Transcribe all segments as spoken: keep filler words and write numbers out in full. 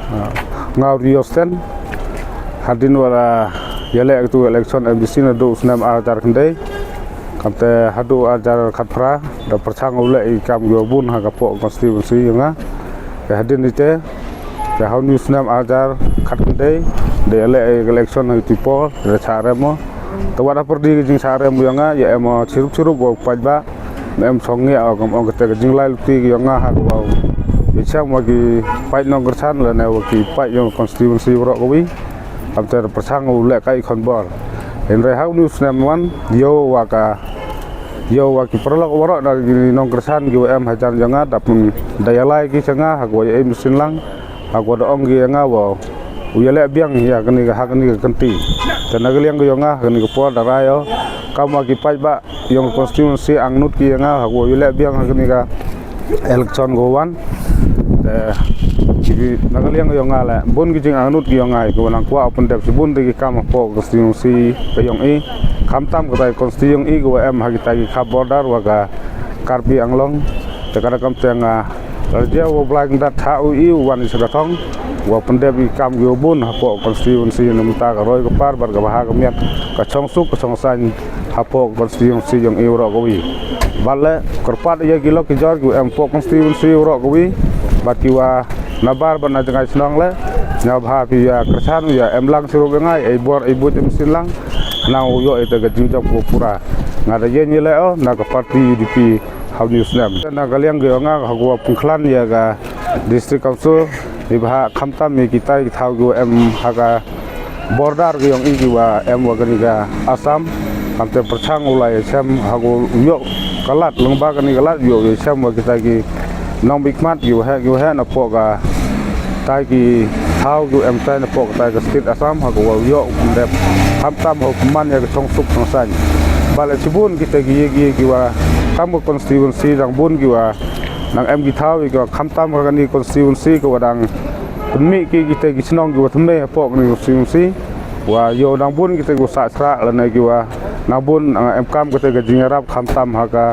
Ah, nga u Rio Sten, hadien wa la yaleh katu election MDC nadooh u snem ar hajar khyndai, kamte hadooh ar hajar khatphra, da pyrchang u leh i kam yow bun ha ka poh constituency yong nga. Te hadien ite, te ha uni u snem ar hajar khatkhyndai, da yaleh i election ha itu i por, da chah rem o. Te wa da pyrdi ka jingchah rem yong nga, ya em o chirup chirup wa u paidbah, em chong ngi o kam ong kate ka jinglai luti yong nga ha ka wow ya chem wa ki paid nongkyrshan lane wa ki paid yong constituency waroh kawi. Kamte da pyrchang u leh ka i khon bor. Hynrei ha uni u snem wan, yow wa ka, yow wa ki paralok waroh na ki nongkyrshan ki wa em hajan yong nga, da pun da yalai ki cha nga ha ka wa ya em sin lang, ha ka wa da ong ki ya nga wow u yaleh biang ya kani ka, ha kani ka kynti. Te na ka liang ka yong nga ha kani ka por da rai o, kam wa ki paidbah yong constituency angnud ki ya nga ha ka wow yaleh biang ha kani ka election ka wan. Te ki na ka liang ka yong nga le, bun ki jingangnud ki yong nga, ki wa nang kwah u pyndep chibun te ki kam ha poh constituency ka yong i, khamtam kata ka constituency yong i ka wa em ha kita ki khap border wa ka Karbi Anglong. Te kata kamte nga la jia wow blai kyndat ha u i u wan i cha ka thong, wow pyndep i kam ki wa bun ha poh constituency, na mynta ka roi ka par bad ka bha ka miat, ka chongsuk ka chongsaiñ ha poh constituency yong i waroh kawi. Bad le kyrpad ya ki lok ki jor ki wa em poh constituency waroh kawi, bad ki wa na bar bad na jngai chnong le, nga bha phi ya kyrchan u ya em lang chirup ya nga, ei bor ei buit em sin lang, khnang u yoh ite ka jingjop ka wa pura. Nga da yeng yaleh o na ka party UDP ha uni u snem. Na ka liang ka yong nga ha ka wa pynkhlan ya ka District Council, i bha khamtam i kita ki thaw ki wa em ha ka border ka yong i ki wa em wa kani ka Assam, kamte pyrchang u la ya chem ha ka yoh ka lad, lyngba kani ka lad yoh ya chem wa kita ki nongbitkhmat ki wa heh, ki wa heh na poh ka tai ki thaw ki wa em tai na poh ka tai ka state Assam ha ka wa yoh u pyndep khamtam ha u pynman ya ka chongsuk chongsaiñ. Bad le chibun kita ki ya ki, ki wa kam ka constituency dang bun ki wa nang em ki thaw i ka wa khamtam ha kani constituency ka wa dang pynmih ki kita ki chnong ki wa thymme ha poh kani constituency. Wa yow dang bun kita ki wa sah chrah lane ki wa nang bun, ah, em kam kita ka jingyarap khamtam ha ka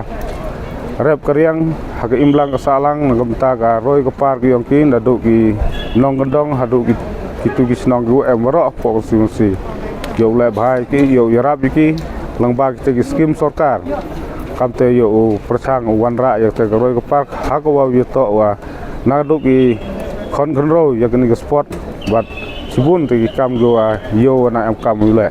rep ka riang, ha ka imlang ka sahlang, na ka bynta ka roi ka par ka yong ki, nadooh ki nongkyndong hadooh ki, kitu ki chnong ki wa em waroh ha poh constituency. Yow leh bha ya ki, yow yarap ya ki lyngba kita ki scheme sorkar. Kamte yow u pyrchang u wanrah ya kate ka roi ka par ha ka wa u ya toh wa nadooh ki khon khynroo ya kani ka spot, bad chibun te ki kam ki wa yow wa na em kam u leh.